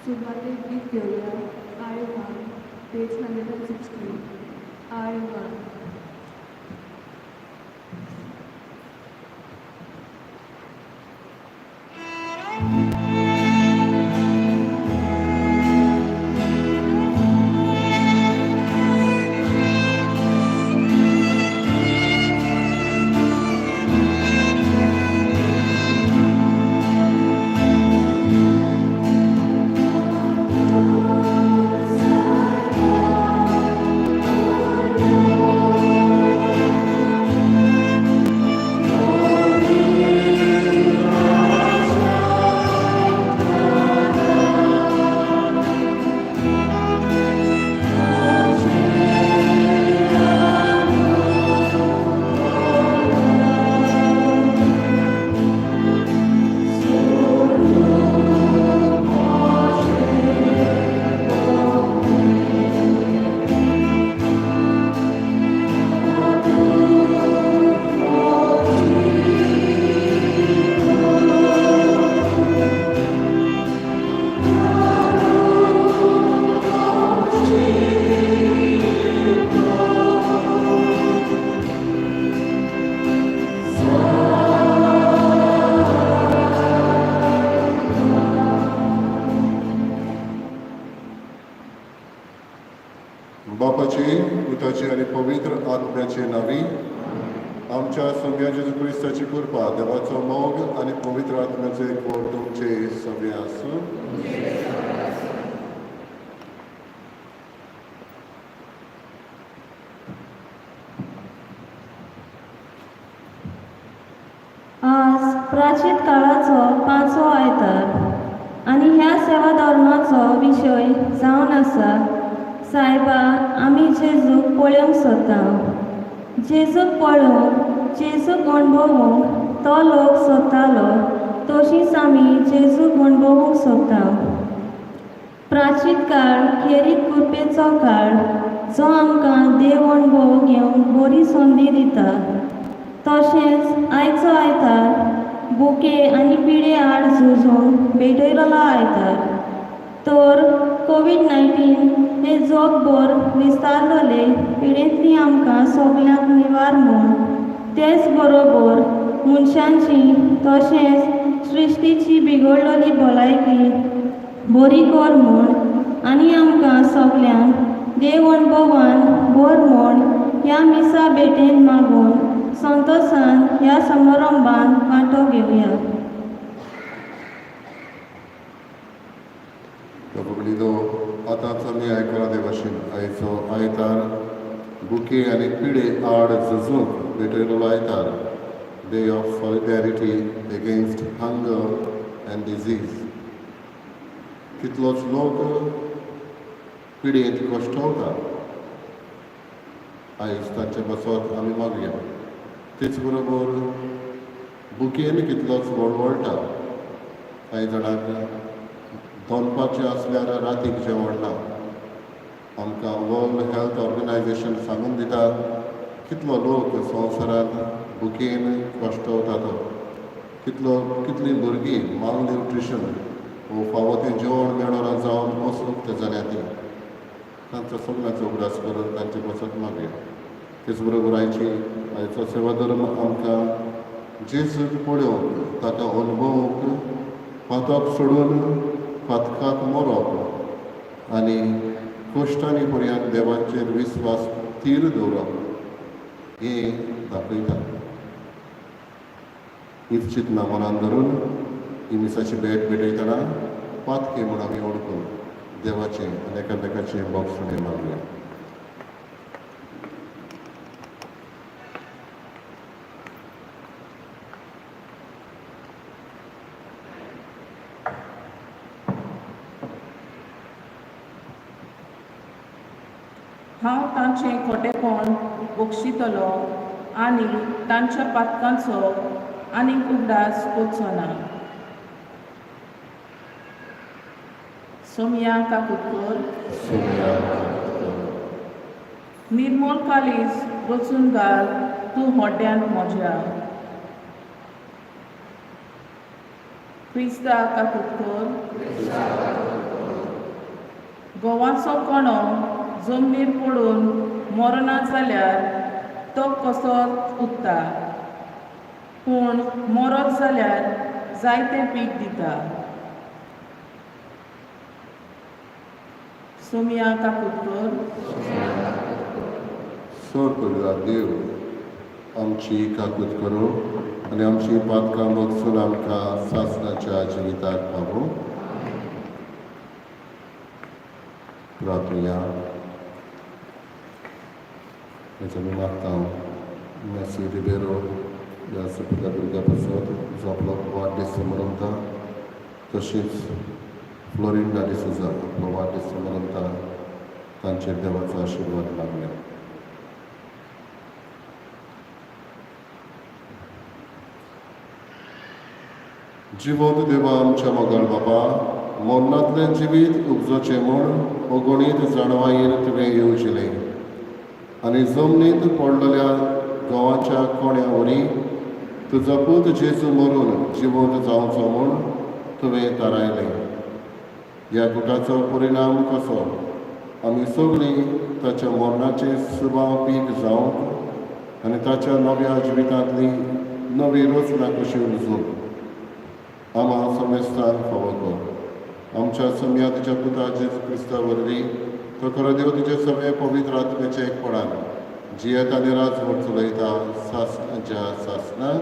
सुरवातेक गीत घेवया I 1, page 160, I 1. बापाचे, पुताचे आनी पवित्र आत्म्याचे नांवी. आमच्या सोम्या जेजू क्रिस्ताची कृपा, देवाचो मोग आनी पवित्र आत्म्याचो एकवट तुमचे सगळे आसूं. आज प्राचीन काळाचो पांचवो आयतार आनी ह्या सेवा धर्माचो विशय जावन आसा, सायबा, आमी जेजूक पळोवंक सोदता. जेजूक पळोवंक, जेजूक अणभवूंक तो लोक सोदतालो, तशीच आमी जेजूक अणभवूंक सोदता. प्राचीन काळ खेरीत कृपेचो काळ, जो आमकां देव अणभव घेवंक बरी संदी दिता. तशेंच आयचो आयतार बुके आनी पिडे आड झुजूंक भेटयलेलो आयतार. तर कोवीड 19 हे जगभर विस्तारलेले पिडेंतली आमकां सगल्यांक निवार म्हूण, तेच बरोबर मनशांची तशेंच सृश्टीची बिगडलेली भलायकी बरी कर म्हूण आनी आमकां सगल्यांक देव अणभवान भर म्हूण ह्या मिसा भेटेन मागून संतोसान ह्या समारंभान वांटो घेवया. भयणीनो, आतांच आमी आयकला ते भाशेन आयचो आयतार बुके आनी पिडे आड झुजूंक भेटयलेलो आयतार, Day of Solidarity Against Hunger and Disease. कितलोच लोक पिडेंत कश्टवता. आयज तांचे पासत आमी मागया. तेच बरोबर बुकेन कितलोच वळवळटा. कांय जाणांक दनपारचें आसल्यार रातीक जेवण ना. आमकां वर्ल्ड हेल्थ ऑर्गनायजेशन सांगून दिता कितलो लोक संवसारांत बुकेन कश्टवता तो कितलो, कितलीं भुरगीं मालन्युट्रिशन वो फावो तें जेवण मेळना जावन अस्वस्थ जाल्या ती. तांचो सगळ्यांचो उगडास करून तांचे पासत मागया. तेच बरोबर आयचो सेवाधर्म आमकां जेजूक पळोवंक, ताका अणभवूंक, पातक सोडून पातकाक मरप आनी कश्टांनी पर्यंत देवाचेर विस्वास थीर दवरप हें दाखयता. हीच चिंतना मनान धरून ही मिसाची भेट भेटयतना पातके म्हूण आमी वळखून देवाचें आनी एकामेकाचें भोगसणें मागया. हांव तांचें खोटेपण बक्षितलो आनी तांच्या पातकांचो आनीक उगडास करचो ना. सोमया काकुटकर. सोमया. निर्मल कालीस रचून घाल तूं होड्ड्यांत म्हज्या. क्रिस्ता काकुटकर. गोवाचो कणो जमनीर पडून मरना जाल्यार तो कसो उरता, पूण मरत जाल्यार जायतें पीक दिता. सोमया काकुटकर. सोर करुया देव आमची काकूत करूं आनी आमची पातकां भोगसून आमकां सासणाच्या जिविताक पावूं. प्रार्थुया. आमी मागता मेसी रिबेरो ह्या सुपिल्ल्या भुरग्या पासत जो आपलो वाडदीस मनयता, तशीच फ्लोरिंडा डिसोजा आपलो वाडदीस मनयता, तांचेर देवाचो आशिर्वाद लागया. जिवंत देवा आमच्या मोगाळ बाबा, मरणांतलें जिवीत उपजोचें म्हूण अगणीत जाणवायेन तुवें येवजिलें आनी जमनींत पडलेल्या गंवाच्या कोण्या वरी तुजो पूत जेजू मरून जिवंत जावचो म्हूण तुवें थारायलें. ह्या गुटाचो परिणाम कसो आमी सगळीं ताच्या मरणाचें सुबाव पीक जावंक आनी ताच्या नव्या जिवितांतली नवी रचना कशी उजूंक आमा समेस्तांक फावो कर. आमच्या सम्या तुज्या पुता जेजू क्रिस्ता वरवीं तो खरो देव तुजे सगळे पवित्र आत्म्याचे एकपणान जियेता आनी राजवट चलयता सासणाच्या सासणा.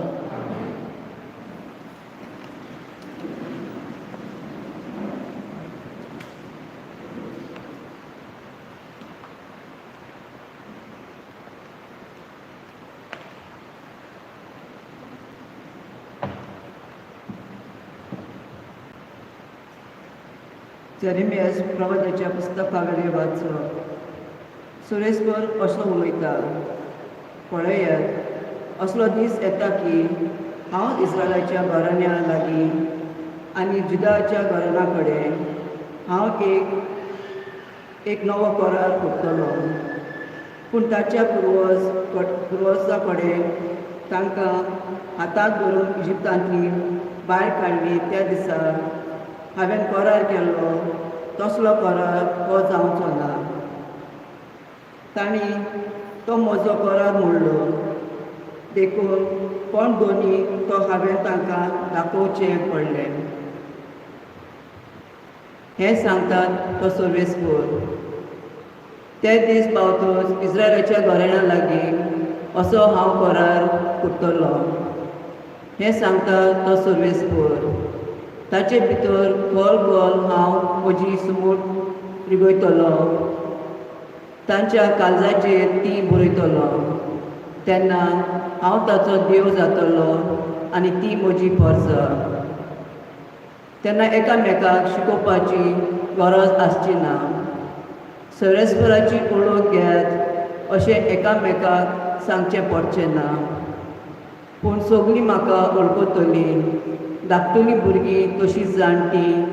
जेरेमियास प्रवादाच्या पुस्तकावेलें वाचप. सुरेश्वर असो उलयता, पळयात असलो दीस येता की हांव इस्रायलाच्या घराण्या लागीं आनी जुदाच्या घराण्या कडेन हांव एक नवो करार करतलो. पूण ताच्या पुर्वजा कडेन तांकां हाताक धरून इजिप्तांतली भायर काडली त्या दिसा हांवें करार केल्लो तसलो करार हो जावचो ना. तांणी तो म्हजो करार मोडलो, देखून कोण दोनी तो हांवें तांकां दाखोवचें पडलें. हें सांगतात तो सर्वेस्पर. ते दीस पावतच इस्रायलाच्या घराण्या लागीं असो हांव करार करतलो. हें सांगता तो सर्वेस्पर. ताचे भितर गोल गोल हांव म्हजी सुमूट रिगयतलो, तांच्या काळजाचेर ती बरयतलो. तेन्ना हांव ताचो देव जातलो आनी ती म्हजी परजा. तेन्ना एकामेकाक शिकोवपाची गरज आसची ना. सर्वेस्पराची वळख घेयात अशें एकामेकाक सांगचें पडचें ना. पूण सगळीं म्हाका वळखतलीं, धाकटुलीं भुरगीं तशीं जाणटीं.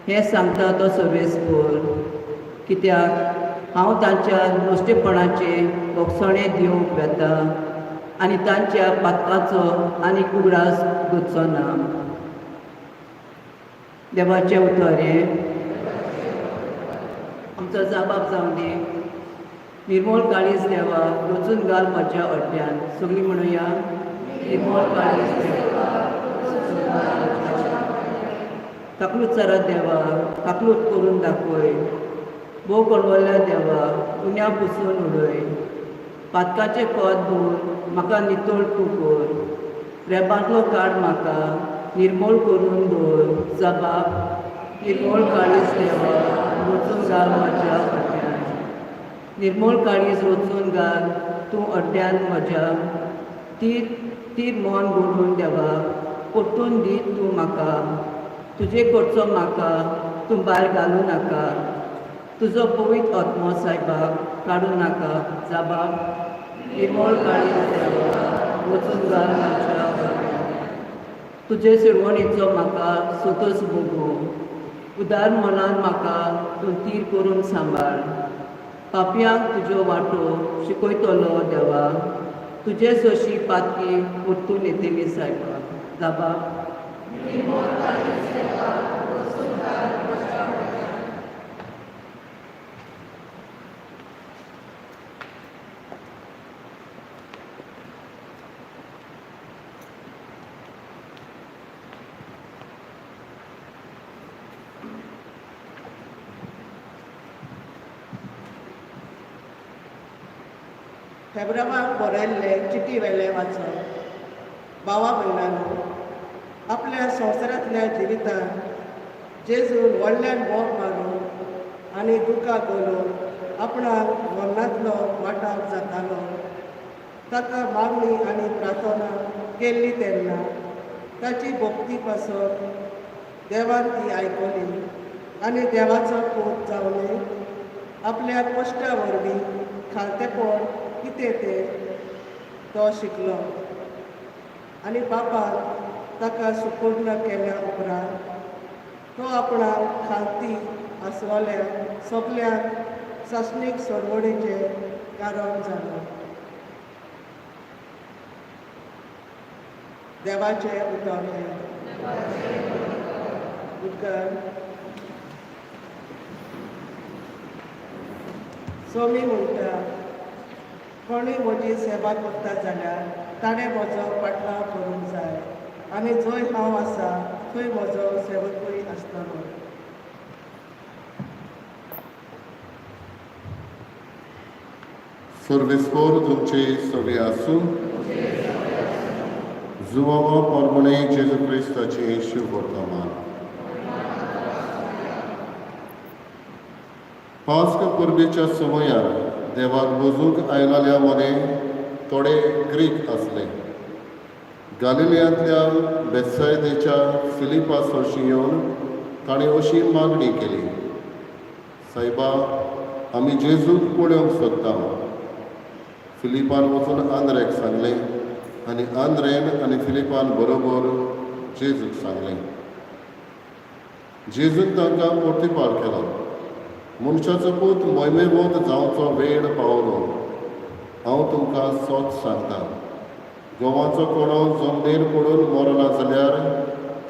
हें सांगता तो सर्वेस्पर. कित्याक हांव तांच्या नश्टेपणाचें भोगसणें दिवंक वेता आनी तांच्या पातकाचो आनी उगडास दवरचो ना. देवाचें उतर हें आमचो जाबाब जावं दी. निर्मोल काळीज देवा वचून घाल म्हज्या अड्ड्यान. सगळीं म्हणुया, निर्मोल काळीज देवा. काकलूत चरात देवा, काकलूत करून दाखय. भोव कळवल्या देवा, उण्या पुसून उडय. पातकाचें कोत धुवन म्हाका नितळ तूं कर. रेबांतलो काड म्हाका, निर्मोल करून दवर. जबाब निर्मोल काळीज देवा वचून घाल म्हज्या अड्ड्यान. निर्मोल काळीज वचून घाल तूं अड्ड्यान म्हज्या. तीर मन घडून देवा परतून दी तूं म्हाका. तुजे कडचो म्हाका तूं भायर घालूं नाका. तुजो पवित्र आत्मो सायबाक काडूं नाका. जाबाब निर्मोल काळीज देवा वचून घाल म्हज्या अड्ड्यान. तुजे शिरवणीचो म्हाका सोतोच भोगूं. उदार मनान म्हाका तूं तीर करून सांबाळ. पापयांक तुज्यो वाटो शिकयतलो देवा. तुजे सोशी पातकी परतून येतली सायबा. जाबाब हेब्रावांक बरयल्ले चिटी वेले वाचप. भावा भयणांनो, आपल्या संवसारांतल्या जिवितांत जेजून व्हडल्यान बोब मारून आनी दुकां घालून आपणाक मरणांतलो वाटाव जातालो. ताका मागणी आनी प्रार्थना केल्ली तेन्ना ताची भक्ती पासत देवान ती आयकली आनी देवाचो पूत जावनय आपल्या कश्टा वरवीं खालतेपण कितें तें तो शिकलो आनी बापान ताका सुपूर्ण केल्या उपरांत तो आपणाक खालती आसवल्या सगल्यांक सासणीक सोडवणेचें कारण जालो. देवाचें उतर हें. उदकार सोमी म्हणटा, कोणूय म्हजी सेवा करता जाल्यार ताणें म्हजो पाटलाव करूंक जाय आनी जंय हांव आसा थंय म्हजो सेवकूय आसतलो. सर्वेस्पोर तुमचे सगळे आसूं. जुवावा परमणे जेजू क्रिस्ताचे शुभ वर्तमान. पास्क परबेच्या समयार देवाक वजूंक आयलेल्या मदें थोडे ग्रीक आसले. गालिलियांतल्या बेत्सायदेच्या फिलिपा सरशी येवन ताणें अशी मागणी केली, सायबा, आमी जेजूक पळोवंक सोदता. फिलिपान वचून आंद्रेक सांगलें आनी आंद्रेन आनी फिलिपान बरोबर जेजूक सांगलें. जेजून तांकां प्रतिपाळ केलो, मनशाचो पूत मोयमेवंत जावचो वेळ पावलो. हांव तुमकां सत सांगता, गंवाचो कोणो जमनीर पडून मरना जाल्यार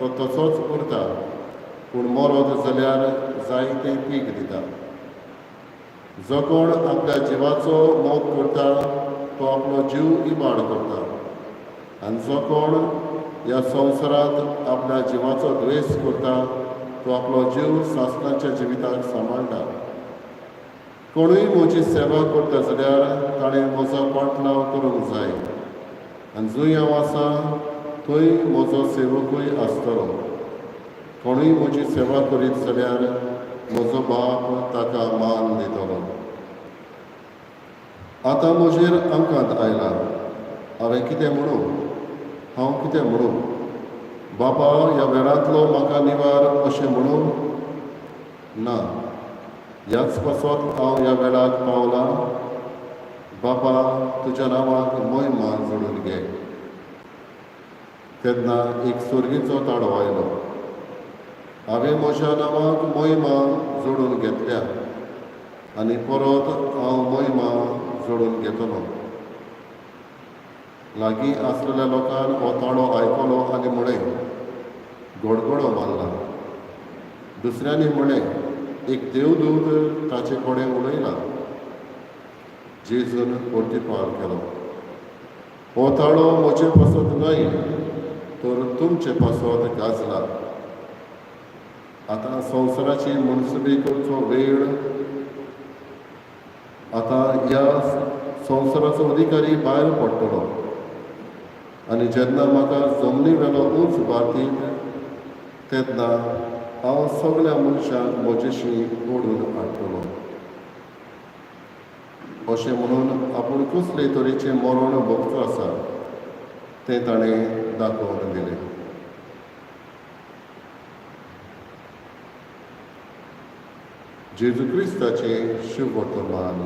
तो तसोच उरता, पूण मरत जाल्यार जायतें पीक दिता. जो कोण आपल्या जिवाचो मोग करता तो आपलो जीव इबाड करता आनी जो कोण ह्या संवसारांत आपल्या जिवाचो द्वेश करता तो आपलो जीव सासणाच्या जिविताक सांबाळटा. कोणूय म्हजी सेवा करता जाल्यार ताणें म्हजो पाटलाव करूंक जाय आनी जंय हांव आसा थंय म्हजो सेवकूय आसतलो. कोणूय म्हजी सेवा करीत जाल्यार म्हजो बाप ताका मान दितलो. आतां म्हजेर आंकांत आयला. हांवें कितें म्हणूं? हांव कितें म्हणूं? बापा, ह्या वेळांतलो म्हाका निवार अशें म्हणूं? ना, ह्याच पासत हांव ह्या वेळाक पावलां. बापा, तुज्या नांवाक मोहिमा जोडून घे. तेन्ना एक स्वर्गीचो ताळो आयलो, हांवें म्हज्या नांवाक मोहिमा जोडून घेतल्या आनी परत हांव मोहिमा जोडून घेतलो. लागीं आसलेल्या लोकान हो ताळो आयकलो आनी म्हळें, गडगडो मारला. दुसऱ्यांनी म्हळें, एक देवदूत ताचे कडेन उलयला. जेजून प्रतिपाल केलो, हो ताळो म्हजे पासत न्हय तर तुमचे पासत गाजला. आतां संवसाराची मनसुबी करचो वेळ. आतां ह्या संवसाराचो अधिकारी भायर पडटलो आनी जेन्ना म्हाका जमनी वेलो उंच भारतीत तेन्ना हांव सगळ्या मनशांक म्हजेशी ओडून हाडटलो. अशें म्हणून आपूण कसले तरेचें मरण भोगचो आसा तें ताणें दाखोवन दिलें. जेजू क्रिस्ताचें शुभ वर्तमान.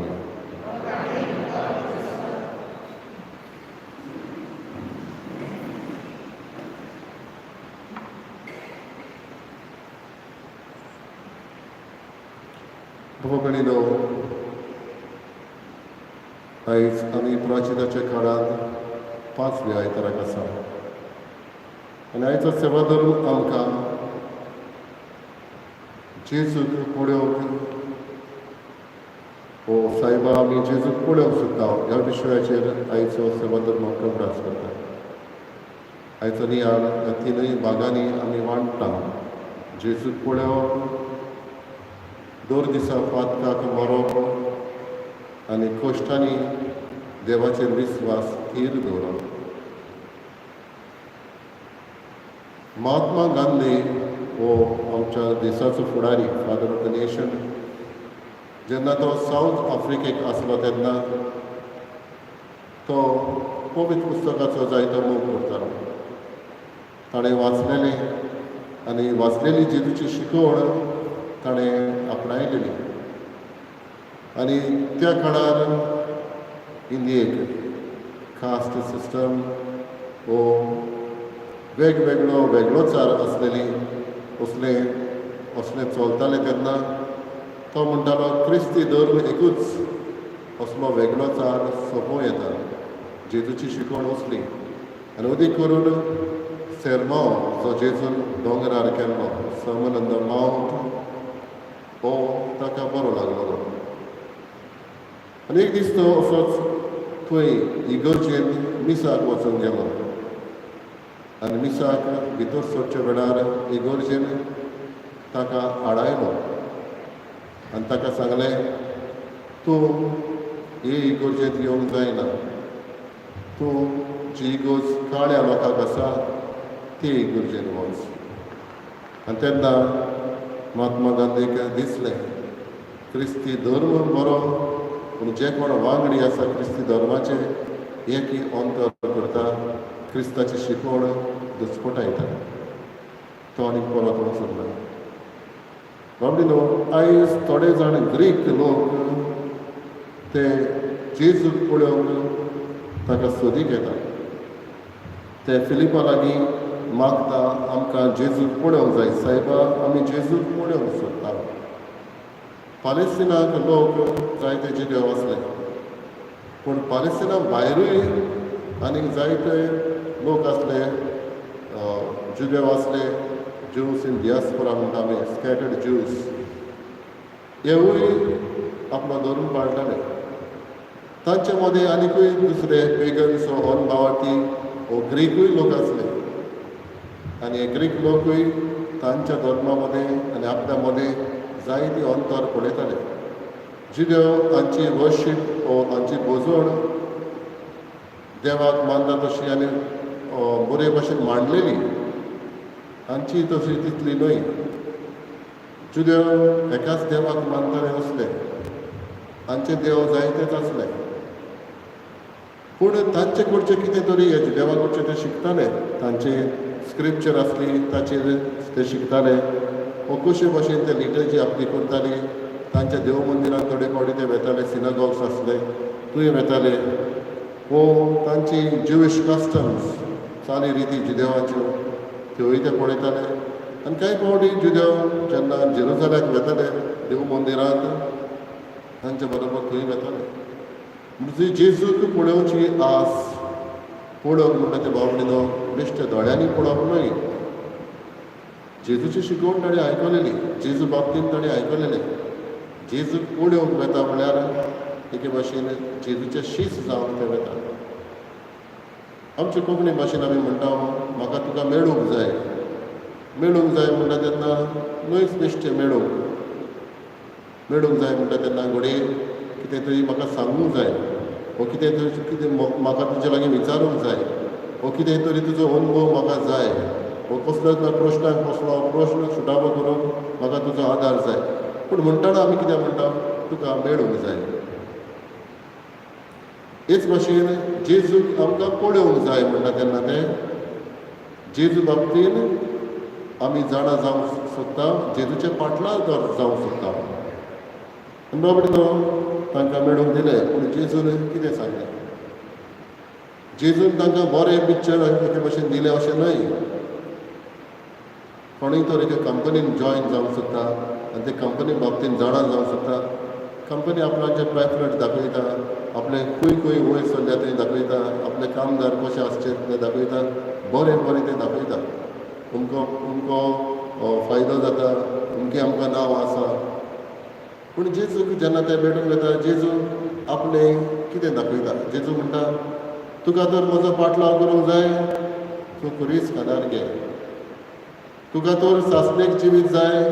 भोगणीलो, आयज आमी प्राचिताच्या काळांत पांचव्या आयताराक आसा आनी आयचो सेवा धर्म आमकां जेजूक पळोवंक, ओ सायबा, आमी जेजूक पळोवंक सोदता ह्या विशयाचेर आयचो सेवा धर्म आमकां उगडास करता. आयचो नियाळ ह्या तिनूय भागांनी आमी वांट्टा. जेजूक पळोवप, दर दिसा पातकाक मरप आनी कश्टांनी देवाचेर विस्वास थीर दवरप. महात्मा गांधी हो आमच्या देशाचो फुडारी, फादर ऑफ the nation. जेन्ना तो सावथ आफ्रिकेक आसलो तेन्ना तो पवित्र पुस्तकाचो जायतो मोग करतालो. ताणें वाचलेलें आनी वाचलेली जेजूची शिकवण ताणें आपणायलेली. आनी त्या काळार इंडियेक कास्ट सिस्टम हो वेगवेगळो वेगळोचार आसलेली, असलें असलें चलतालें तेन्ना तो म्हणटालो, क्रिस्ती धर्म एकूच, असलो वेगळोचार सोंपोवं येता. जेजूची शिकवण असली आनी अदीक करून सेरमांव जो जेजून दोंगरार केल्लो, सर्मन ऑन the mount, हो ताका बरो लागलो. आनी एक दीस तो असोच थंय इगर्जेन मिसाक वचूंक गेलो आनी मिसाक भितर सरच्या वेळार इगर्जेन ताका आडायलो आनी ताका सांगलें, तूं हे इगर्जेंत येवंक जायना, तूं जी इगर्ज काळ्या लोकांक आसा ते इगर्जेन वच. आनी तेन्ना महात्मा गांधीक दिसलें, क्रिस्ती धर्म बरो, पूण जे कोण वांगडी आसा क्रिस्ती धर्माचे हे की अंतर करता, क्रिस्ताची शिकवण दुचपटायता. तो आनीक परत वचूंक ना. बाबडी न्हू, आयज थोडे जाण ग्रीक लोक ते जेजूक पळोवंक ताका सोदीक येता. ते फिलिपा लागीं मागता, आमकां जेजूक पळोवंक जाय सायबा, आमी जेजूक पळोवंक सोदता. पालेस्तिनाक लोक जायते जिदेव आसले, पूण पालेस्तिना भायरूय आनीक जायते लोक आसले, जुदेव आसले, ज्यूस इन डियास्पोरा म्हणटा आमी, स्कॅटर्ड ज्यूस, हेवूय आपलो धर्म पाळटाले. तांचे मदें आनिकूय दुसरे पेगन्स, अनभावार्थी वो ग्रीकूय लोक आसले आनी हे ग्रीक लोकूय तांच्या धर्मा मदें आनी आपल्या मदें जायती अंतर पळयताले. जिदेव हांची वर्शीप वो हांची भजवण देवाक मानता तशी आनी बरे भशेन मांडलेली, हांची तशी तितली न्हय. जुदेव एकाच देवाक मानताले असले, हांचे देव जायतेच आसले, पूण तांचे कडचें कितें तरी हे जुदेवा कडचें ते शिकताले. तांचे स्क्रिप्चर आसली ताचेर ते शिकताले वो कशे भशेन ते लिटर्जी आपली करताली. तांच्या देव मंदिरांत थोडे फावटी ते वेताले, सिनागॉग्स आसले थंय वेताले, वो तांची ज्युविश कस्टम्स, चाली रिती जुदेवाच्यो त्योय ते पळयताले. आनी कांय फावटी जुदेव जेन्ना जेरुजलाक वेताले देव मंदिरांत, तांचे बरोबर थंय वेताले. म्हणजे जेजूक पळोवची आस. पळोवंक म्हणटा ते बाबडीनो बेश्टे दोळ्यांनी पळोवप न्हय. जेजूची शिकवण ताणें आयकलेली, जेजू बाबतीन ताणें आयकलेलें. जेजूक पळोवंक वेता म्हळ्यार एके भाशेन जेजूचे शीस जावन ते वेता. आमचे कोंकणी भाशेन आमी म्हणटा, म्हाका तुका मेळूंक जाय. मेळूंक जाय म्हणटा तेन्ना न्हयच बेश्टें मेळूंक मेळूंक जाय म्हणटा तेन्ना घडये कितें तरी म्हाका सांगूंक जाय वो कितें तरी कितें म्हाका तुजे लागीं विचारूंक जाय वो कितें तरी तुजो अनुभव म्हाका जाय वो कसलो प्रश्नाक कसलो प्रश्न सुटावो करूंक म्हाका तुजो आदार जाय. पूण म्हणटना आमी कितें म्हणटा? तुका मेळूंक जाय. हेच भाशेन जेजूक आमकां पळोवंक जाय म्हणटा तेन्ना ते जेजू बाबतीन आमी जाणा जावंक सोदता, जेजूचे पाटलां जावंक सोदता. आनी बाबडे तो तांकां मेळूंक दिलें, पूण जेजून कितें सांगलें? जेजून तांकां बरें पिक्चर एके भशेन दिलें अशें न्हय. कोणूय तर एके कंपनीन जॉयन जावंक सोदता आनी ते कंपनी बाबतीन जाणा जावंक सोदता. कंपनी आपणाचे पॅम्फलेट दाखयता, आपले खंय खंय वयर सरल्या थंय दाखयता, आपले कामदार कशे आसचे ते दाखयता, बरें बरें तें दाखयता, अमको अमको फायदो जाता, अमकें आमकां नांव आसा. पूण जेजूक जेन्ना ते भेटूंक वता, जेजू आपलें कितें दाखयता? जेजू म्हणटा, तुका तर म्हजो पाटलाव करूंक जाय, तूं खुरीस खांदार घे. तुका तर सासणेक जिवीत जाय,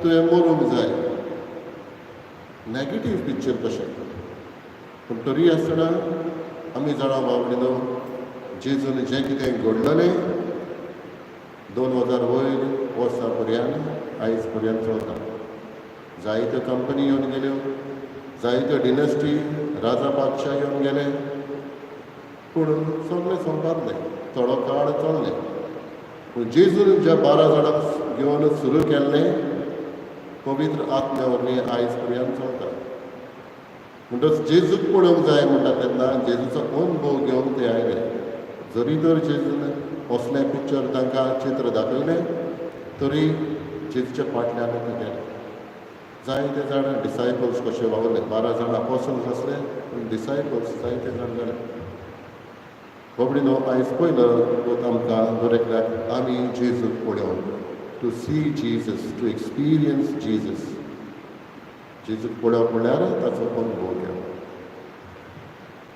तुवें मरूंक जाय. नॅगेटीव पिक्चर कशें. पूण तरी आसतना आमी जाणा बाबडीनो, जेजून जें कितें घडलेलें 2000 वयर वर्सां पर्यंत आयज पर्यंत चलता. जायत्यो कंपनी येवन गेल्यो, जायत्यो डिनस्टी, राजा बादशाह येवन गेले, पूण सगळें सोंपातलें, थोडो काळ चल्लें. पूण जेजून ज्या 12 जाणांक घेवन सुरू केल्लें पवित्र आत्म्या वरवीं आयज पर्यंत चलता. म्हणटच जेजूक पळोवंक जाय म्हणटा तेन्ना जेजूचो अनुभव घेवन ते आयले. जरी तर जेजून असलें पिक्चर तांकां चित्र दाखयलें तरी जेजूच्या फाटल्यान ते गेले. जायते जाण डिसायपल्स कशे वावरले, 12 जाण अपोसल्स आसले पूण डिसायपल्स जायते जाण जाले. बाबडीनो, आयज पयलो वत आमकां दर एकल्याक आमी जेजूक पळोवंक, to see Jesus, to experience Jesus. जेजूक पळोवप म्हणल्यार ताचो अनुभव घेवप.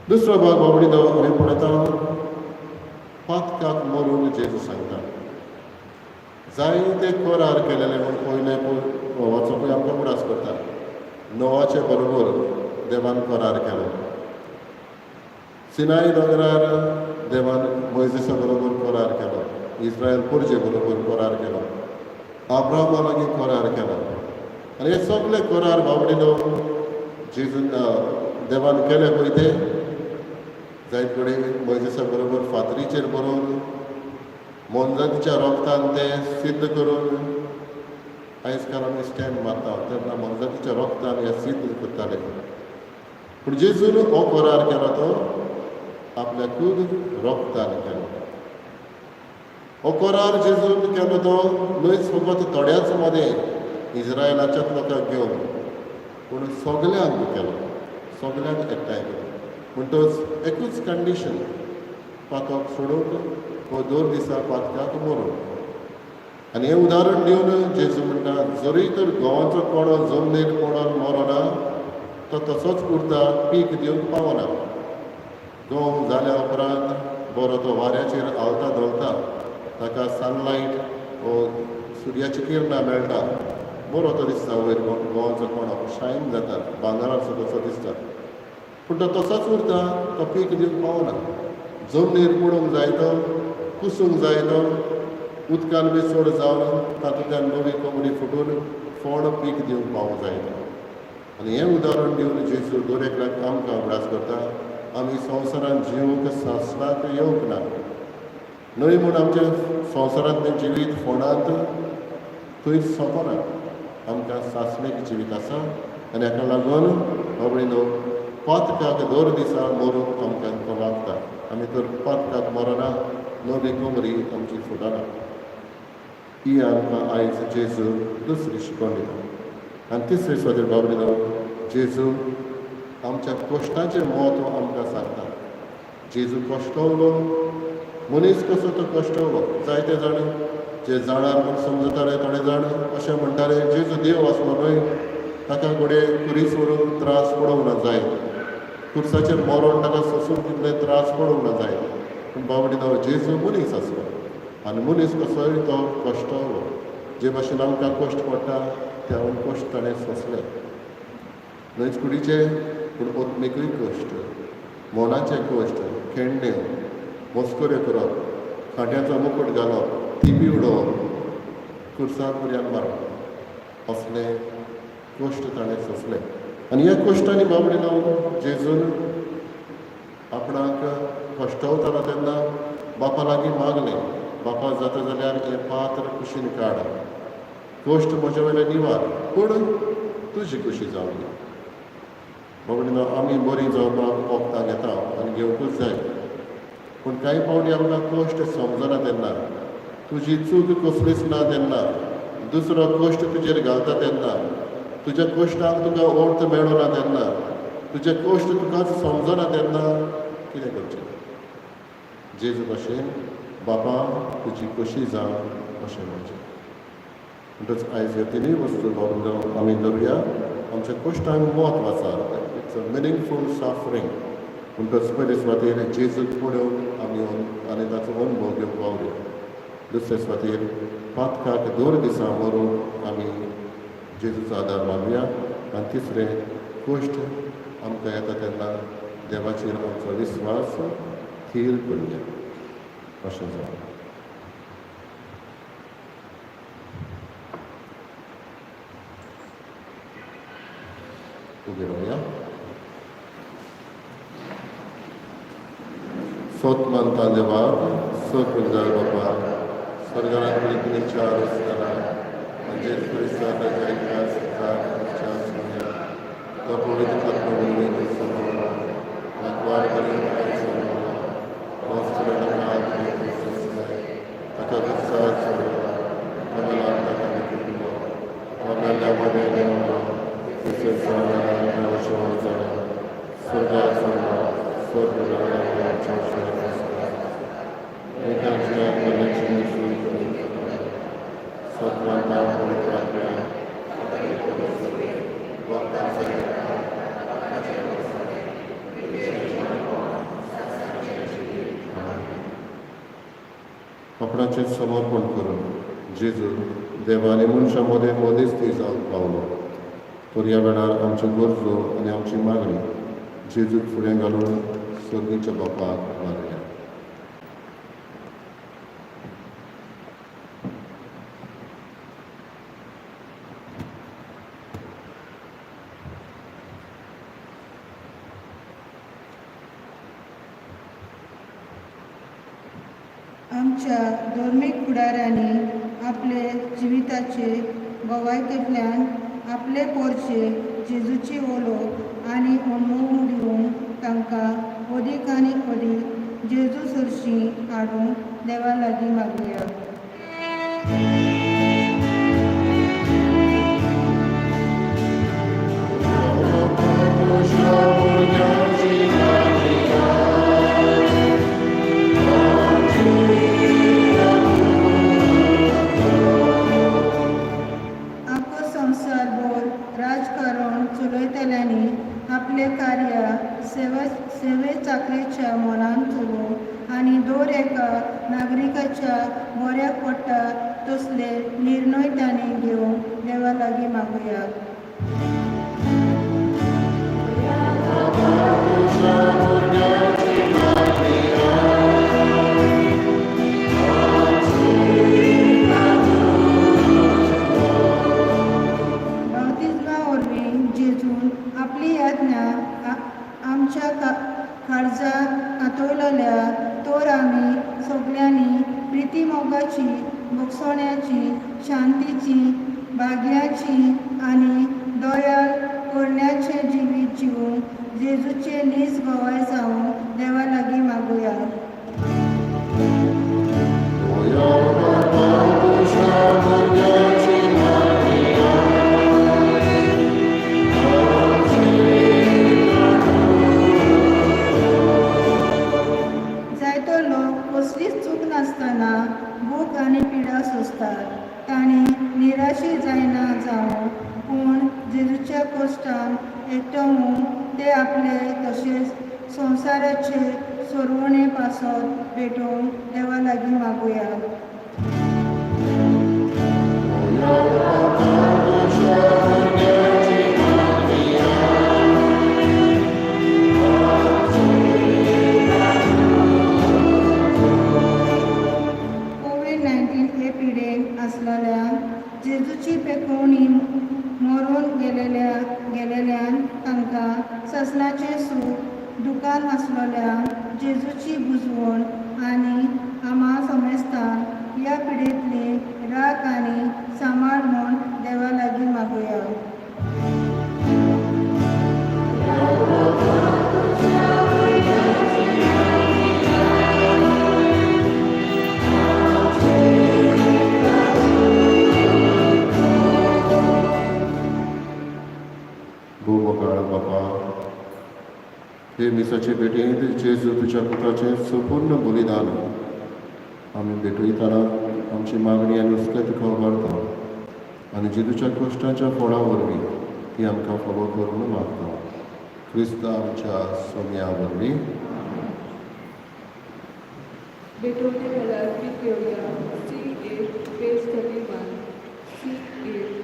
दुसरो भाग बाबडीनो आमी पळयता, पातकाक मरून जेजू सांगता. जायते करार केलेले म्हूण पयलें वाचपूय आमकां उगडास करता. नोवाचे बरोबर देवान करार केलो, सिनाय दोंगरार देवान मोयजेसा बरोबर करार केलो, इस्रायल पुर्जे बरोबर करार केलो, आब्रामा लागीं करार केलो. आनी हे सगळे करार बाबडीनो जेजून देवान केले पळय ते जायत कडेन मोयजेसा बरोबर फातरीचेर बरोवन, मोनजातीच्या रोगतान ते सिद्ध करून. आयज काल आमी स्टॅम्प मारता, तेन्ना मोनजातीच्या रोगतान हे सिद्ध करताले. पूण जेजून हो करार केलो तो आपल्या खूद रोगतान केलो. हो करार जेजून केलो तो न्हयच फकत थोड्याच मदें इस्रायलाच्याच लोकांक घेवन, पूण सगल्यांक केलो, सगल्यांक एकठांय केलो. म्हणटच एकूच कंडिशन, पातक सोडूंक हो दर दिसा पातकाक मरून. आनी हें उदाहरण दिवन जेजू म्हणटा, जरी तर गंवाचो कोणो जमनीर पडोन मरना तो तसोच उरता, पीक दिवंक पावना. गंव जाल्या उपरांत बरो तो वाऱ्याचेर हालता धोलता, ताका सनलायट वो सुर्याची किरणां मेळटा, बरो तो दिसता वयर. गंवाचो कोणो शायन जाता, भांगराचो कसो दिसता, पूण तो तसोच उरता, तो पीक दिवंक पावना. जमनीर पडूंक जाय तो, कुसूंक जाय तो, उदकान बी चड जावन तातूंतल्यान नवी कोंबडी फुटून फोण पीक दिवंक पावूंक जाय तो. आनी हें उदाहरण दिवन जेजू दर एकल्याक आमकां उगडास करता, आमी संवसारांत जिवंक सासणाक येवंक ना न्हय म्हूण आमचें संवसारांतलें जिवीत फोंडांत थंयच सोंपना. आमकां सासणीक जिवीत आसा आनी हाका लागून बाबडीनो पातकाक दर दिसा मरूंक आमकां लागता. आमी तर पातकाक मरना, नवी कोमरी आमची फुटना. ही आमकां आयज जेजू दुसरी शिकवण दिता. आनी तिसरी सुवातेर बाबडीनो जेजू आमच्या कश्टाचें म्हत्व आमकां सांगता. जेजू कश्टवलो, मनीस कसो तो कश्टवलो. जायते जाण जे जाणार म्हूण समजताले, थोडे जाण अशें म्हणटाले, जेजू देव आसलो न्हय, ताका घडये खुरीस व्हरून त्रास पडोवंक ना जाय, खुर्साचेर मरोन ताका सोंसूंक तितले त्रास पडूंक ना जाय. पूण बाबडीनो जेजू मनीस आसलो आनी मनीस कसोय तो कश्टवलो. जे भाशेन आमकां कश्ट पडटा त्याहून कश्ट ताणें सोंसले. न्हयच कुडीचे पूण आत्मिकूय कश्ट, मनाचे कश्ट, खेळण्यो, मस्कऱ्यो करप, कांट्याचो मुकूट घालप, थिपी उडोवप, खुर्सार पर्यंत मारप, असले कश्ट ताणें सोंसले. आनी ह्या कश्टांनी बाबडीनो जेजून आपणाक कश्टवतालो तेन्ना बापा लागीं मागलें, बापा जाता जाल्यार हें पात्र कुशीन काड, कश्ट म्हजे वयले निवार, पूण तुजी खुशी जावं दी. बाबडीनो, आमी बरीं जावपाक वखदां घेता आनी घेवंकूच जाय, पूण कांय फावटी आमकां कश्ट समजना तेन्ना, तुजी चूक कसलीच ना तेन्ना दुसरो कश्ट तुजेर घालता तेन्ना, तुज्या कश्टांक तुका अर्थ मेळना तेन्ना, तुजे कश्ट तुकाच समजना तेन्ना कितें करचें? जेजू भाशेन बापा तुजी कशी जावं अशें म्हणचें. म्हणटच आयज ह्यो तिनूय वस्तू बाबा आमी धरुया. आमच्या कश्टांक म्हत्व आसा, it's a meaningful suffering. म्हणटच पयले सुवातेर जेजूक पळोवन आमी आनी ताचो अनुभव घेवंक पावले. दुसरे सुवातेर पातकाक दर दिसा मरून आमी जेजूचो आदार मानुया. आनी तिसरें, कश्ट आमकां येता तेन्ना देवाचेर आमचो विस्वास थीर करुया. अशें जावं. उबे रावया. सोत मानता देवाक सगळ्या बापा स्वर्गात पृथ्वीच्या रस्त्याला म्हणजेच क्रिस्ताच्या एका सत्ता सोन्या तो पवित्र आत्मा वरवीं समोर वार ताका आपणाचें समर्पण करून जेजू देवा आनी मनशां मदें मदेस्ती जावंक पावलो. तर ह्या वेळार आमच्यो गरजो आनी आमची मागणी जेजूक फुडें घालून सर्गीच्या बापाक मागया. आमच्या धर्मीक फुडाऱ्यांनी आपले जिविताचे गवायकेंतल्यान आपले पोरचे जेजूची ओलोक आनी अणभव दिवन तांकां अदीक आनी अदीक जेजू सरशीं हाडूंक देवा लागीं मागया. आखो संवसारभर राजकारण चलयतल्यांनी आपलें कार्य सेवे चाकरेच्या मनान चलोवंक आनी दर एका नागरिकाच्या बऱ्याक पडटा तसले निर्णय तांणी घेवंक देवा लागीं मागुया. बाप्तिज्मा वरवीं जेजून आपली यातना आमच्या काळजाक कातयलेल्या तर आमी सगल्यांनी प्रिती मोगाची, भोगसण्याची, शांतीची, भाग्याची आनी दयाळ करण्याचें जिवीत जिवूंक जेजूचे नीज गवाय जावंक देवा लागीं मागुया. जायतो लोक कसलीच चूक नासतना भूक आनी पिडा सोंसतात. तांणी निराशी जायना जावं, पूण जेजूच्या कश्टान एकटवून ते आपले तशेंच संवसाराचे सोरवणे पासत भेटोवंक देवा लागीं मागुया. कोवीड-19 हे पिडेन आसलेल्या जेजूची पेकोवणी मरून गेलेल्यान तांकां ससनाचें सूख दुकान आसलेल्या जेजूची बुजवण आनी आमा समेस्तान ह्या पिडेंतली राख आनी सांबाळ म्हूण देवा लागीं मागुया. भोवमकाळ बापा, हे मिसाचे भेटेंत जेजू तुज्या पुताचें संपूर्ण बलिदान आमी भेटयतना आमची मागणी आनी हुस्के तुका उबारता आनी जेजूच्या कश्टाच्या फळां वरवीं ती आमकां फावो करून मागता. क्रिस्त आमच्या सोम्या वरवीं. भेटवणे वेळार गीत घेवया. C8 page 31. C8.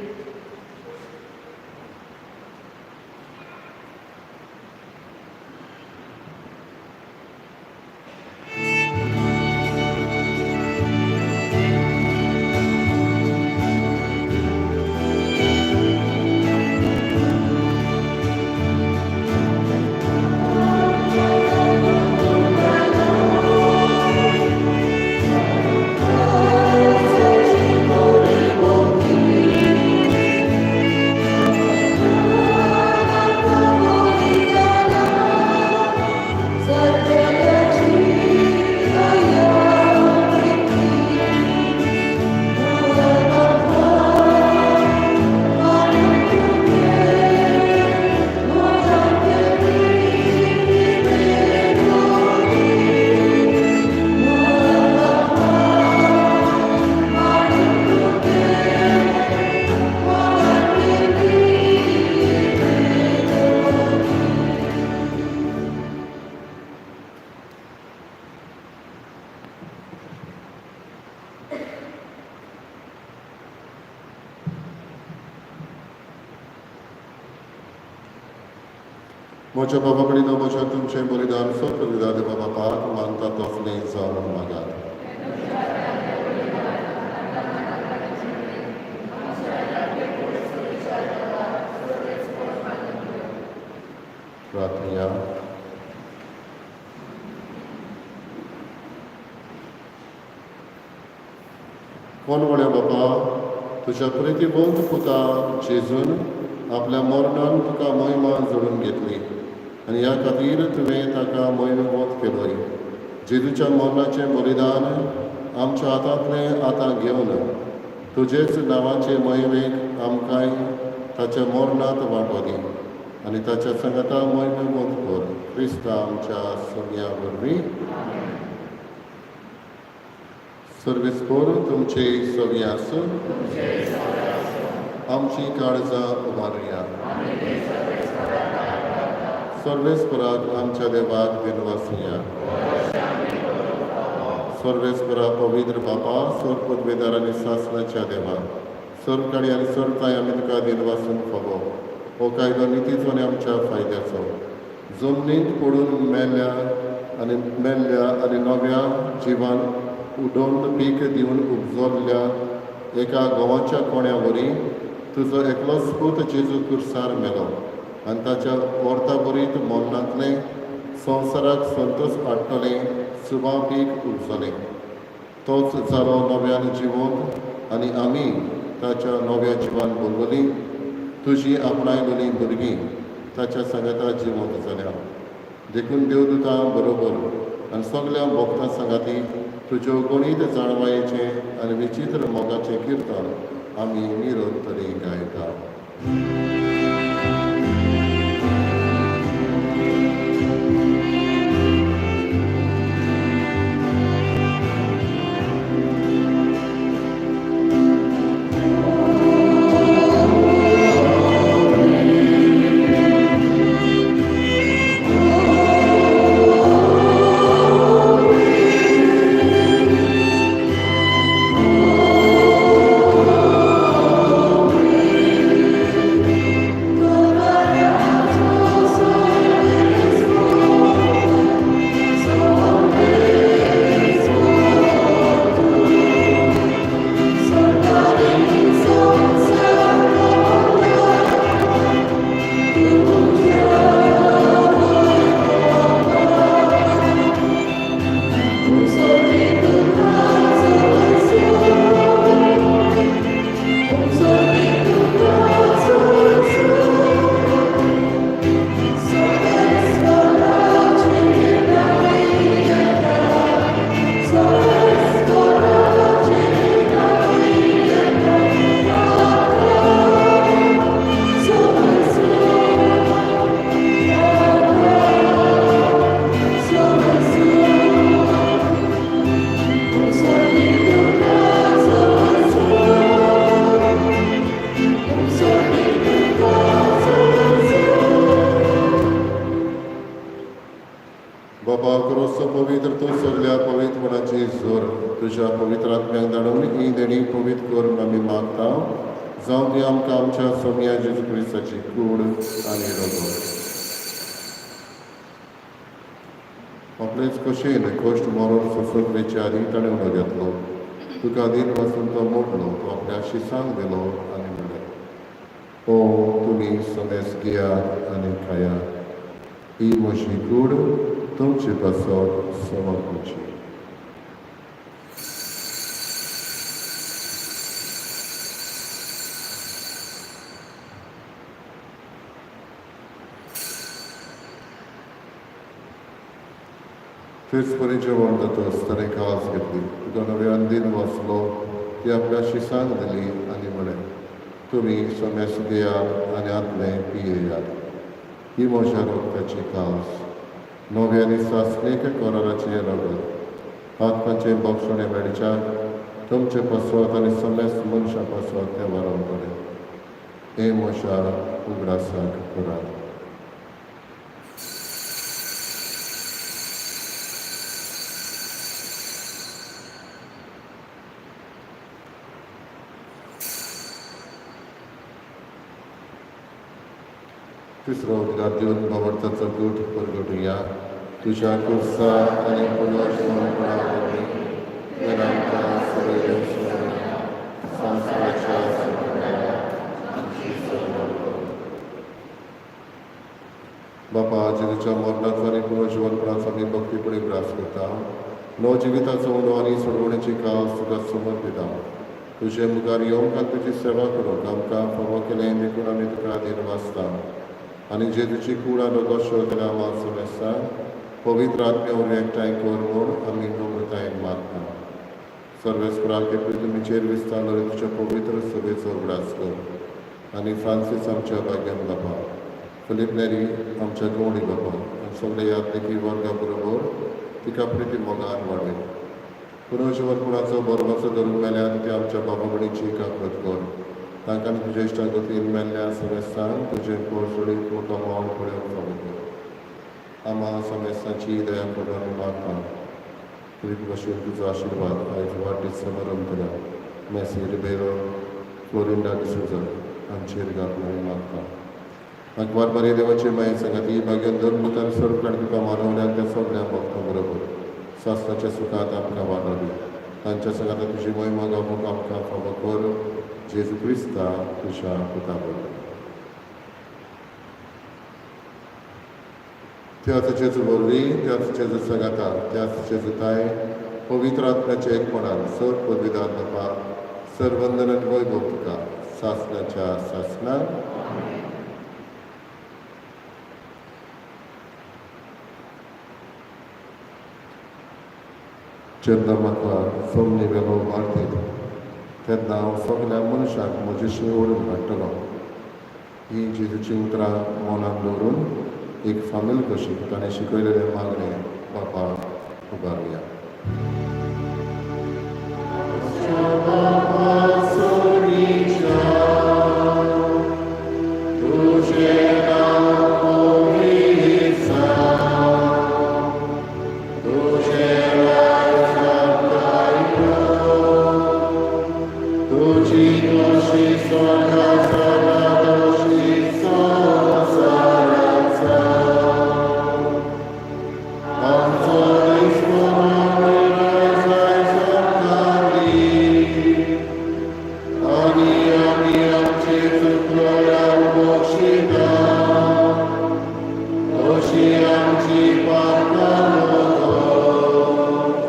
म्हज्या बाबा कडेन म्हज्या तुमचें बलिदान सोद देवा बापाक मानता तसलें जावं म्हूण मागात. प्रार्थना. कोण व्हडल्या बापा, तुज्या प्रितीवंत पुता जेजून आपल्या मरणान तुका महिमा जोडून घेतली आनी ह्या खातीर तुवें ताका महिमवंत केलोय. जेजूच्या मरणाचें बलिदान आमच्या हातांतलें आतां घेवन तुजेच नांवाचे महिमेक आमकांय ताच्या मरणांत वांटो दी आनी ताच्या सांगाता महिमेवंत कर, क्रिस्ता आमच्या सोम्या वरवीं. सर्वीस करून तुमचे सगळीं आसून आमची काळजां उबारुया. सर्वेस्पराक आमच्या देवाक दिनवासुया. सर्वेस्परा पवित्र बापा, सर्व पदवेदार आनी सासणाच्या देवा, सर्व काडी आनी सर्व कांय आमी तुका दिनवासून फावो. हो कायदो नितीचो आनी आमच्या फायद्याचो. जमनींत पडून मेल्ल्या आनी नव्या जिवान उडोवन पीक दिवन उपजोल्ल्या एका गंवाच्या कोण्या वरी तुजो एकलोच पूत जेजू कुर्सार मेलो आनी ताच्या वर्ताभरीत मरणांतलें संवसाराक संतोश हाडटलें सुबा पीक उपजलें. तोच जालो नव्यान जिवंत आनी आमी ताच्या नव्या जिवान बरवली तुजी आपणायलेली भुरगीं ताच्या सांगाता जिवंत जाल्या. देखून देवदूतां बरोबर आनी सगल्या भक्तां सांगाती तुज्यो गणीत जाणवायेचें आनी विचित्र मोगाचें किर्तन आमी निरंतरी गायता. बाबा क्रोस पवित्र तूं सगल्या पवित्रपणाची जोर तुज्या पवित्र आत्म्याक धाडून ही देणी पवित्र करून आमी मागता. जावं ती आमकां आमच्या सोम्या जेजू क्रिस्ताची कूड आनी रगत. आपलेच कशेन कश्ट मरण सोंसून वेचे आदी ताणें उलो घेतलो. तुका दिन वाचून तो मोडलो, तो आपल्या शिसांक दिलो आनी म्हणलें, ओ तुमी समेस घेयात आनी खायात, ही म्हजी कूड तुमचे पासत समर्पची. तेच परी जेवण जातच ताणें कास घेतली, तुका नव्यान दिन वाचलो, ती आपल्या शिसांक दिली आनी म्हणलें, तुमी समेस घेयात आनी आतलें पियेयात, ही म्हज्या रक्ताची कास, नव्या आनी सासणीक कराराचें रगत, पातकाचें बक्षणें मेळच्याक तुमचे पासत आनी समेस्त मनशां पासत तें वारवतलें. हे म्हज्या उगडासाक करात. तिसरो उद्गार दिवन बाबडताचो गूट परगटुया. तुज्या कुर्सा आनी पुनर्जिवनपणा वरवीं तुवें आमकां सगळें संवसाराच्या सोंपणाक आमची सोडवण कर. बापा, जेजूच्या मरणाचो आनी पुनर्जिवनपणाचो आमी भक्तीपणी उगडास करता. नव जिविताचो उणो आनी सोडवणेची कास तुका समर्पिता. तुजे मुखार येवंक आनी तुजी सेवा करूंक आमकां फावो केलें देखून आमी तुका अधीन वाचता आनी जेजूची कूड आनी रगत केल्या आमा समेस्तांक पवित्र आत्म्या वरवीं एकठांय कर म्हूण आमी नम्रतायेन मागता. सर्वेस्पराक पृथ्वीचेर विस्तारलेले तुज्या पवित्र सभेचो उगडास कर आनी फ्रांसीस आमच्या भाग्यान बापा, फिलीप नेरी आमच्या गवणी बापा आनी सगळे यात्रिकी वर्गा बरोबर तिका प्रिती मोगान वाडय. पुनर्जिवनपणाचो बरोबरचो धरून मेल्यार ते आमच्या बाबा भयणीची काकळूत कर. तांकां तुज्या इश्टागतीन मेल्ल्या समेस्तांक तुजें पोरसोडीत मुखार मावन पळोवंक फावो कर. आमा समेस्तांची दया करून मागता. फिलीप भशेन तुजो आशिर्वाद आयज वाडदीस समारंभ मेसी रिबेरो, फ्लोरिंडा डिसोजा हांचेर घाल आमी मागता. अकबर बरे देवाची माये सांगाती भाग्यान धर्म मुखार सर्व तुका मानवल्यान त्या सगळ्या भक्तां बरोबर शास्त्राच्या सुखात आमकां वाडोवली. तांच्या सांगाता तुजी महिमा गावपाक आमकां फावो कर, जेजू क्रिस्ता तुज्या पुता बरोबर. त्याच जेजू वरवीं, त्याच जेजू सांगाता, त्याच जेजूताय, पवित्र आत्म्याच्या एकपणान सर पदवीदार बापा, सर्वंदन वैभव तुका सासनाच्या सासनाक. जेन्ना म्हाका जमनी वेलो वाडटीत तेन्ना हांव सगल्या मनशांक म्हजेशी ओडून हाडटलो. ही जेजूची उतरां मनान दवरून एक फामील कशी ताणें शिकयलेलें मागणें बापा उबारुया. तुजी खोशी स्वर्गात जाता तशी संवसारांत जावं. आमचो दिसपडो जाय स्वर्गांतली, आनी आमी आमचे चुकलोल्यांक बक्षिता तशी आमची पातकां मोगोस,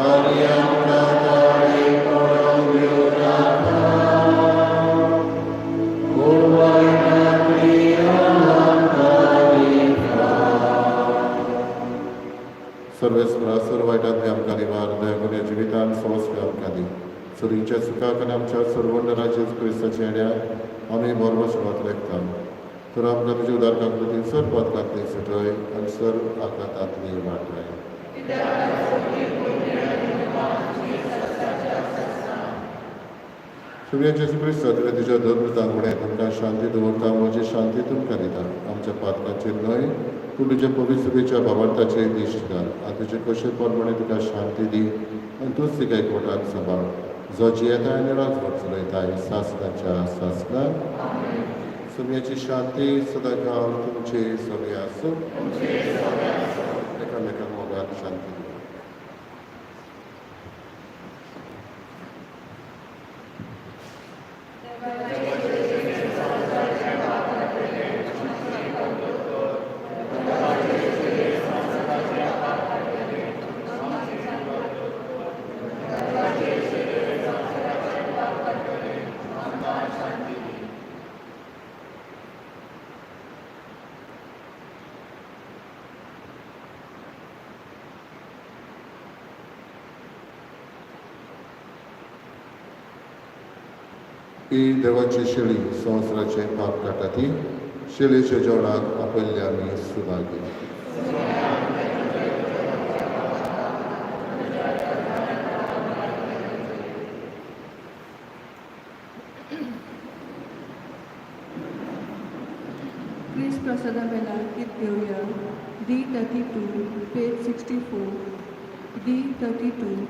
आनी आमकां ताळेक पडोवंक दिवं नाका, पूण वायटांतली आमकां निवार. सर्वेस्परा, सर्व वायटांतली आमकां निवार. दया करून ह्या जिवितान संवस्कार आमकां दी. सरीच्या सुखाक आनी आमच्या सर्वंडरा जेजू क्रिस्ताच्या येण्याक आमी बरोबर सुवात लेखता. तर आमकां तुज्या उदार काकळुतीन सर्व पातकांतली सुटय आनी सर्व आघातांतली वाटय. सुर्या जेजू क्रिस्त, तुवें तुज्या धर्मतांक म्हणें, तुमकां शांती दवरता, म्हजी शांती तुमकां दिता. आमच्या पातकांचेर न्हय, पूण तुज्या पवित्र सभेच्या भावार्थाचेर दिश्ट घाल आनी तुजे कशे प्रमाणे तुका शांती दी आनी तूंच तिका एकवटान सांबाळ, जो जियेता आनी राजवट चलयताय सासनाच्या सासनाक. सुम्याची शांती सदांकाळ तुमचे सगळे आसूं. एकामेकांक मोगान शांती दी. ही देवाची शेळी, संवसाराचें पाप काडटा ती. शेळीच्या जेवणाक आपयल्ले आमी सुभागी. क्रिस्त प्रसादा वेला गीत घेवया. D 32, page 64, D 32.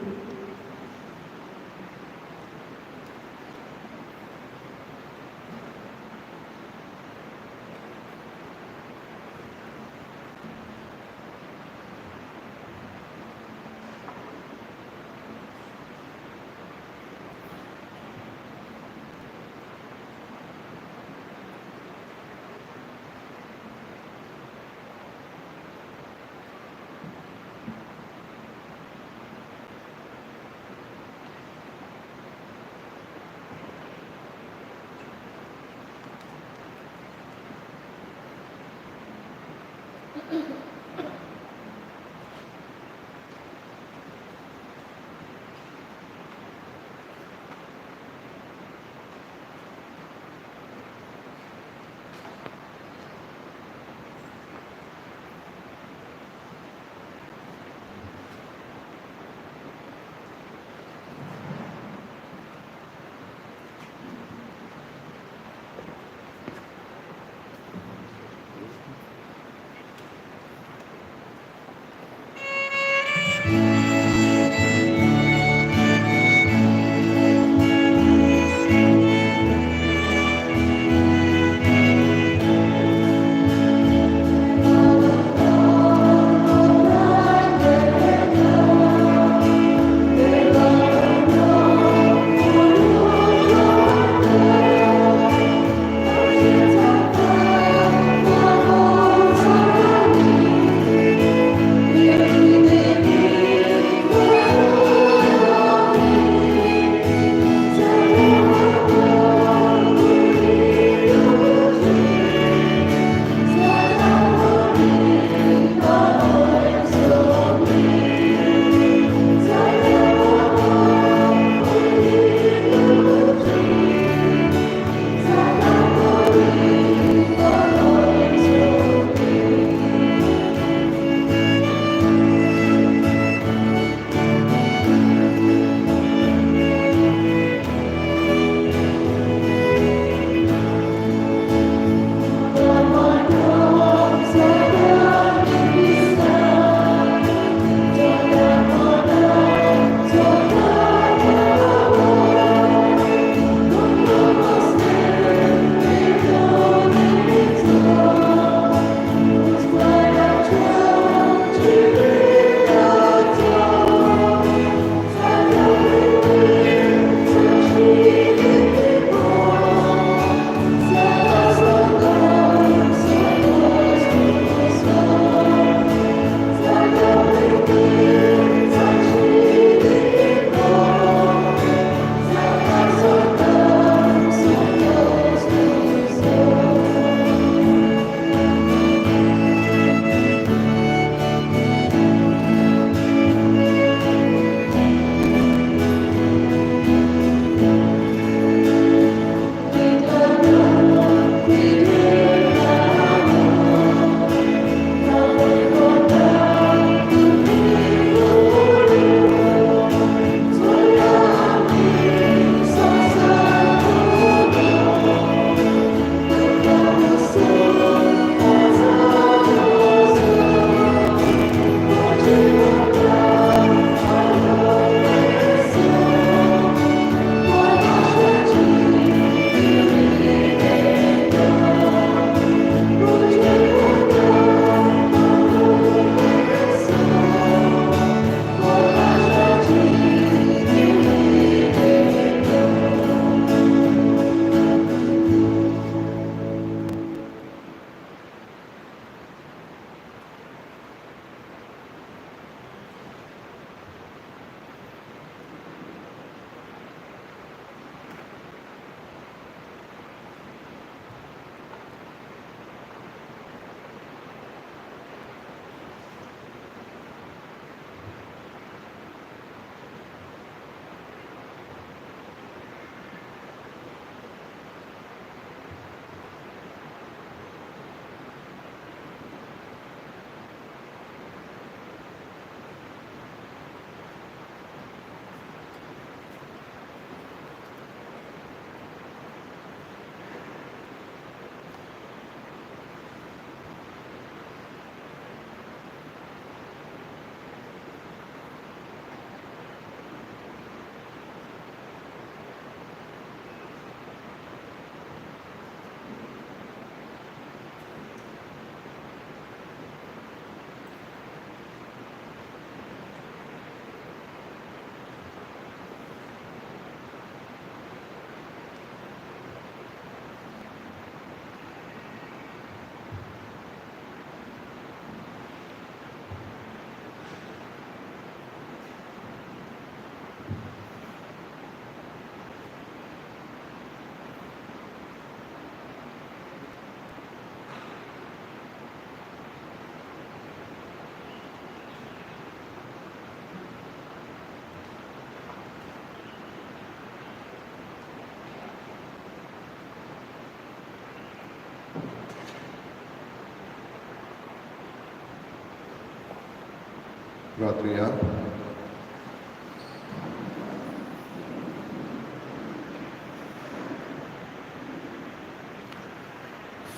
प्रार्थुया.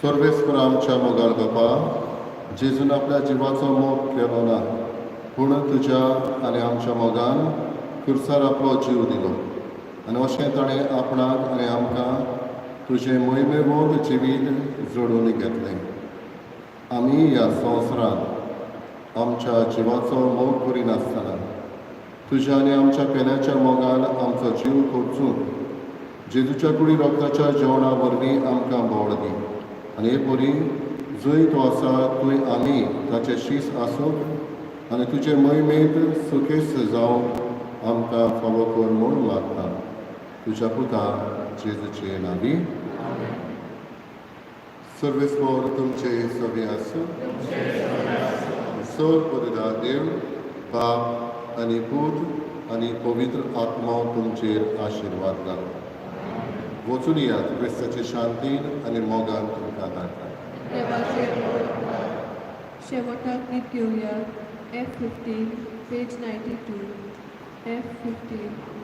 सर्वेस्पर आमच्या मोगाळ बापा, जेजून आपल्या जिवाचो मोग केलो ना, पूण तुज्या आनी आमच्या मोगान खुर्सार आपलो जीव दिलो आनी अशें ताणें आपणाक आनी आमकां तुजें मोहिमेवंत जिवीत जोडून घेतलें. आमी ह्या संवसारांत आमच्या जिवाचो मोग करिनासतना तुज्या आनी आमच्या पेल्याच्या मोगान आमचो जीव खर्चून जेजूच्या कुडी रोगताच्या जेवणा वरवीं आमकां बोळ दी आनी हे परी जंय तो आसा थंय आमी ताचे शीस आसूंक आनी तुजे मोहिमेंत सुखेस्त जावंक आमकां फावो कर म्हूण मागता, तुज्या पुता जेजूचे नांवी. सर्वेस्पर तुमचे सगळे आसूं. सर पददा देव बाप आनी पूत आनी पवित्र आत्मो तुमचेर आशिर्वाद घालूं. वचून येयात. क्रिस्ताचे शांतीन आनी मोगान तुमकां धाडटा. देवाचे उपकार. शेवटाक गीत घेवया, F 15, page 92, F 15.